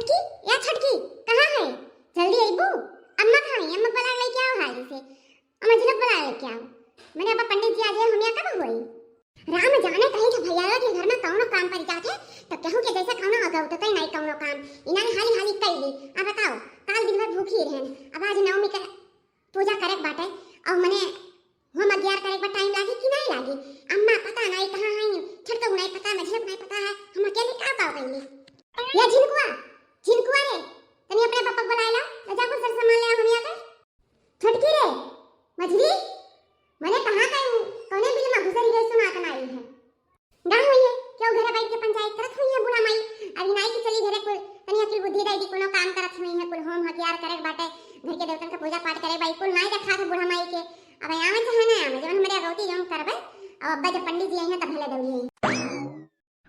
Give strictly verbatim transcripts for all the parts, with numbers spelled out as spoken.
की, या छोटकी, कहाँ है? जल्दी अइबू? अम्मा कहाँ है? अम्मा बुला लेके आओ हाली से। अम्मा जी लोग बुला लेके आओ। मने अब पंडित जी आ जाए, हम यहाँ कब होई? राम जाने कहीं से भैया के घर में कौनो काम पड़ जाते, तो केहू के जैसे कौनो अगौत तो नहीं कौनो काम। इन्हें हाली हाली कई ली। अब बताओ, काल दिन भर भूखी रहन, अब आज नवमी के पूजा करे के बाटे, और मने होम अगियार करे के बा, टाइम लागी कि नहीं लागी? अम्मा पता नहीं कहाँ है, छोटका को नहीं पता, मझिला को नहीं पता है, हम अकेले का का कइली? या झिनकुआ, झिनकुआ रे, तनी अपने पापा को बुलाए ला, ले जा कुछ सर सामान ले आ हम यहाँ के। छोटकी रे, मझली, मने कहाँ गई? कौने बिल में घुसरी गई, सुनात नहीं है। गा हुई है, क्यों घरे बैठ के पंचायत करत हुई है बूढ़ा माई? अभी नाई के चली घरे कुल, तनी अकिल बुद्धि दे दी, कोनो काम करत हुई है, कुल होम हथियार करे के बाटे, घर के देवतन का पूजा पाठ करे के बाई, कुल नाई देखा था बूढ़ा माई के। अब आवे चाहे ना आवे, जब हमरे अगौती जौन करबे, अब अब्बा जब पंडित जी आई हैं तब भले दौड़ी आई।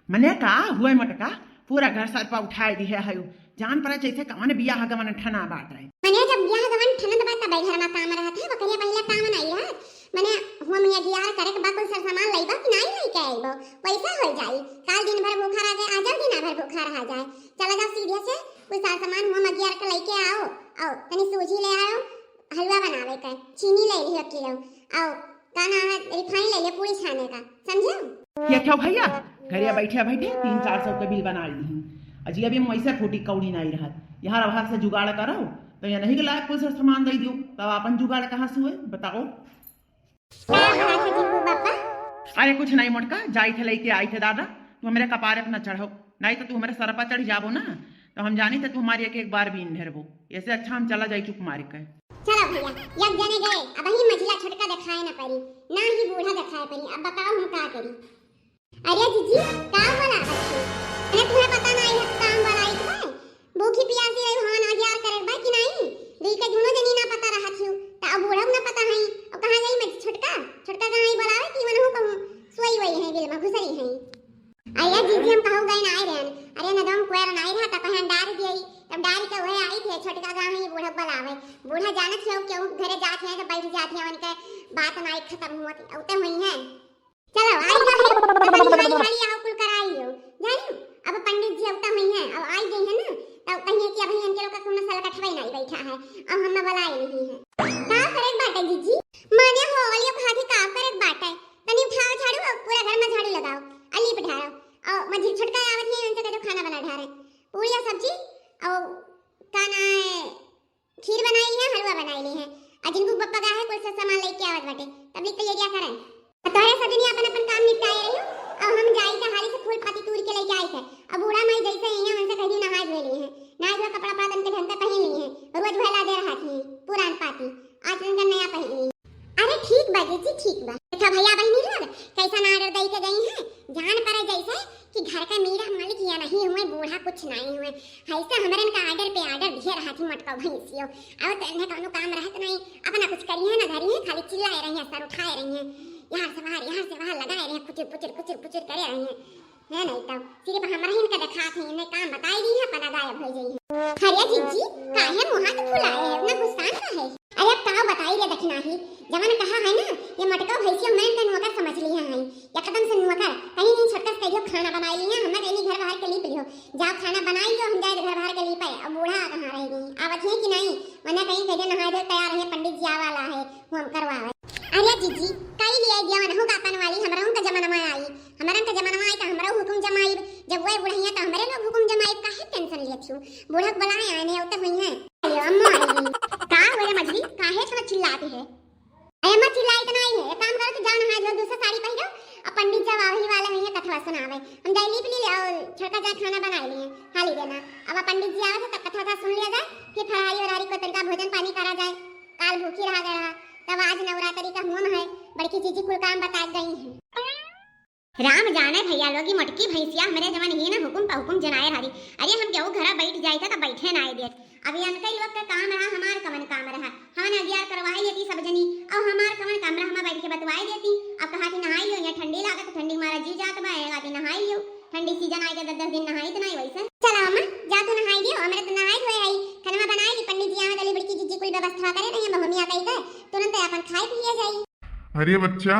मने का हुए मोटका, पूरा घर सर पर उठाए दिहे हयू। जान पड़ा जैसे कवन बियाह गवन ठना बाटे। मने जब बियाह गवन ठनत बा तब घर में काम रहत है, ओकरे पहले काम नहीं रहत। मने हुआ मियाँ गियार करे के बा, कुल सर सामान लइबा कि नहीं लेके आइबो? वैसे हो जाई, काल दिन भर भूखा रह जाए, आज दिन भर भूखा रह जाए। चला जाओ सीधे से कुल सर सामान हुआ मगियार के लेके आओ, आओ तनी सूजी ले आओ, हलवा बनावे का, चीनी ले लियो किलो, आओ का नाम है, रिफाइन ले ले पूरी छाने का, समझो? ये क्या भैया, घरे बैठे बैठे तीन चार सौ के बिल बना ली। अजी अभी हम वैसे फूटी कौड़ी नहीं रहत, यहाँ बाहर से जुगाड़ करो, तो ये नहीं के लायक कुल से सामान दे दियो, तब अपन जुगाड़ कहाँ से हुए बताओ? का हो रहा था जीबू बापा? अरे कुछ नहीं मोटका, जाई थे लेके आई थे दादा, तू हमरे कपारे पे न चढ़ो, नहीं तो तू हमरे सर पर चढ़ जाबो ना, तो हम जानी थे तू हमारी एक एक बार बीन ढेरबो। ऐसे अच्छा हम चला जाई चुप मार के। चलो भैया, एक जने गए, अब ही मझिला छोटका दिखाए न पड़ी, ना ही बूढ़ा दिखाए पड़ी, अब बताओ हम का करी? अरे जीजी, का बोला बच्ची? अरे तुम्हें पता नहीं है काम वाला आई है? भूखी पियासी रही, हवन अगियार करे बा कि नहीं? दुई के दुनो जनी ना पता रहत हियो, त अब बूढ़ा ना पता है, अब कहाँ जाई मैं छोटका? छोटका कहाँ ही बोलावे कि मनहु कहूँ, सोई वही है बिल में घुसरी है। अरे जीजी, हम कहू गए ना आए रहन, अरे नदम कुआर ना आए रहा, त कहें डार दिए, तब डार के वह आई थे, छोटका कहाँ है बूढ़ा बोलावे, बूढ़ा जानत हियो क्यों घरे जात है तो बैठ जात है, उनके बात ना खत्म हुआ, उते हुई है। चलो, आई गए हैं, अब निहारी वाली आओ कुल कराई लो। जानी, अब पंडित जी अवता हुई हैं, अब आई गई है ना, तब कहिए कि अभी इनके लोग का कोनो साला कठवे नहीं बैठा है, अब हम बुलाए नहीं है। का करे के बाटे जीजी? माने हो वाली खाती का करे के बाटे? तनी उठाओ झाड़ू और पूरा घर में झाड़ू लगाओ, अलीप ढारो, और मझी छोटका आवत है, उनसे कह दो खाना बना ढारे, पूरी और सब्जी और का ना है, खीर बनाई ली है, हलवा बनाई ली है। आ जिनको बप्पा गा है, कुल से सामान लेके आवत बाटे, तब लिख के ये क्या करें? आ तोहरे सब जनी अपन अपन काम निपटाए रही हो, अब हम जाई थे हाली से फूल पाती तूर के लेके आई थे। अब बूढ़ा माई जैसे आई है, उनसे कह दी नहाए धोए ली है, नहाए धोए कपड़ा पड़ा तन के ढंग से पहन ली है, रोज भला दे रहा थी पुरान पाती, आज उनका नया पहन ली। अरे ठीक बा जीजी, ठीक बा। देखा भैया बहनी लोग कैसा order दे के गई है, जान पड़े जैसे कि घर का मेरा मालिक या नहीं हुए, बूढ़ा कुछ नहीं हुए। ऐसे हमरन का order पे order दिए रहा थी मोटका भैंसियो। अब तो इन्हें कौनो काम रहत नहीं, अपना कुछ करिए ना धरिए, खाली चिल्लाए रही हैं, सर उठाए रही हैं, यहाँ से बाहर, यहाँ से बाहर लगाए रही हैं, कुचुर पुचुर कुचुर पुचुर करे रही हैं। है नहीं तो सिर्फ हमरा ही इनका दिखात है, इन्हें काम बताई दी है, पता गायब हो जाई है। अरे जीजी, काहे मुँह हाथ फुलाए है, इतना गुस्सा का है? अरे अब का बताई रे दखिनाही, जवन कहा है ना, ये मोटका भैंसिया मैं इनका नौकर समझ लिया है, एकदम से नौकर। कहीं नहीं छोटका से कहियो खाना बनाई लिया, हमने कहीं घर बाहर के लीप लियो, जाओ खाना बनाई लियो, हम जाए घर बाहर के लीप आए। अब बूढ़ा कहाँ रह गई, आवत है कि नहीं? मने कहीं कहियो नहाए धोए तैयार है, पंडित जी आवा वाला है, वो हम करवावे। अरे जीजी, कई लिया गया मनहु का अपन वाली, हमरा उनका जमाना में आई, हमरा उनका जमाना में आई तो हमरा हुकुम जमाई, जब वो बुढ़िया तो हमरे लोग हुकुम जमाई, काहे tension लेत हो? बूढ़ा को बुलाए आने, उतर हुई है। अरे अम्मा आई। का हो रे मझली, काहे इतना चिल्लाती है? अरे अम्मा चिल्लाई तो नहीं है, एक काम करो तो जाओ नहा धो, दूसरा साड़ी पहनो, अब पंडित जब आवे ही वाले हुई है कथवा सुनावे, हम जाए लीप ली ले और छोटका जाए खाना बना लिए, खा ली देना। अब पंडित जी आवे तो तब कथा वथा सुन लिया जाए, फिर फरारी वरारी को तनका भोजन पानी करा जाए, काल भूखी रहा गया रहा, तब आज नवरात्रि का हुआ है, बड़की जीजी कुल काम बता गई है। राम जाने भैया लोग, ई मोटकी भैंसिया हमरे जवन ही ना हुकुम पा हुकुम जनाए रही। अरे हम केहू घरा बैठ जाई था तो बैठे ना आए देत। अब इनके लोग के काम रहा, हमार कवन काम रहा? हमन अगियार करवाए लेती सब जनी, अब हमार कवन काम रहा, हम बैठ के बतवाए देती। अब कहा कि नहाई लो, यहाँ ठंडी लागत, ठंडी मारा जी जात बा, ये गाती नहाई लो। ठंडी सीजन आए के दस दस दिन नहाई तो नहीं वैसे। चला अम्मा, जा तू नहाई दियो, हमरे तो नहाई धोए आई, खाना बनाए ली, पंडित जी आवे वाली बड़की जीजी कुल व्यवस्था करे रही, बहुमिया कही के तुरंत अपन खाए पिए जाई। अरे बच्चा,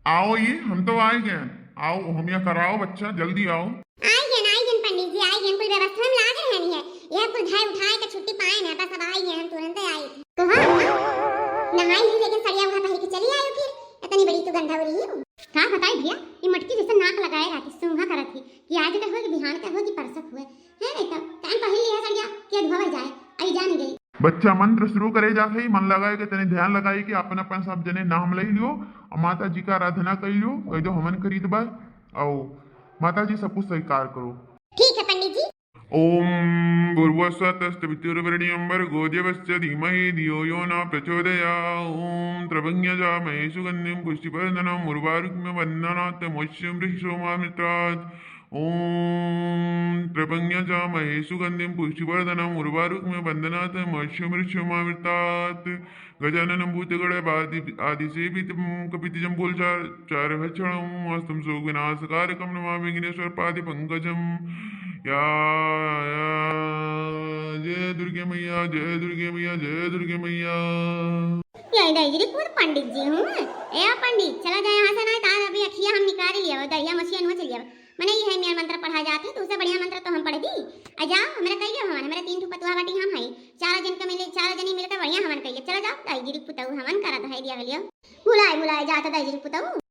आओ ये, हम तो आए गए। आओ, होमिया कराओ बच्चा, जल्दी आओ। आए गए, आए गए पंडित जी, आए गए, कुल व्यवस्था में लाग रहनी है। कुल धै उठाए के छुट्टी पाए ना, बस अब आई है, हम तुरंत आई। तो हाँ, नहाई ही लेकिन सड़िया वहाँ पहिर के चली आयो फिर, इतनी बड़ी तू गंधा हो रही हो। का बताई भैया, ये मटकी जैसे नाक लगाए रहती, सूंघा करत ही कि आज का हुए कि बिहान का हुए कि परसक हुए। है नहीं तो टाइम पहिर लिया सड़िया कि धोवल जाए, आई जान गई। बच्चा मंत्र शुरू करे जात है, मन लगाए के तनी ध्यान लगाए के अपन अपन सब जने नाम ले लियो, और माता जी का आराधना कर लियो, वही जो हवन करीत बा, आओ माता जी सब कुछ स्वीकार करो। ठीक है पंडित जी। ओम भूर्भुवः स्वः तत्सवितुर्वरेण्यं भर्गो देवस्य धीमहि धियो यो नः प्रचोदयात्। ओम त्र्यंबकं यजामहे सुगंधिं पुष्टिवर्धनम् उर्वारुकमिव बन्धनात् मोक्षयिष्यामि सोमामृतात्। ओम त्र्यंबकं यजामहे सुगंधिं पुष्टिवर्धनम् उर्वारुकमिव बन्धनात् मोक्षयिष्यामि सोमामृतात्। गजाननं भूतगणपति आदिसेवितं कपित्थजम्बूफलचारुभक्षणं अष्टम शोक विनाशकारकं नमामि विघ्नेश्वर पाद पंकजम। या, या, जय दुर्गे मैया, जय दुर्गे मैया, जय दुर्गे मैया। ये दहिजरी खुद पंडित जी हूँ। ए आ पंडित, चला जाए यहाँ से, ना तार अभी अखिया हम निकाल लिया, वो दहिया मछिया नुआ चल जाओ। मने ये है मेर मंत्र पढ़ा जात है, तो उसे बढ़िया मंत्र तो हम पढ़ दी। आ जाओ, हमरे कहिए हवन, हमरे तीन ठो पतुआ बाटी हम है, चारों जन के मिले, चारों जनी मिलकर बढ़िया हवन कहिए। चला जाओ, दहिजरी पुतऊ हवन करत है दिया गलियो। बुलाए, बुलाए जात दहिजरी पुतऊ।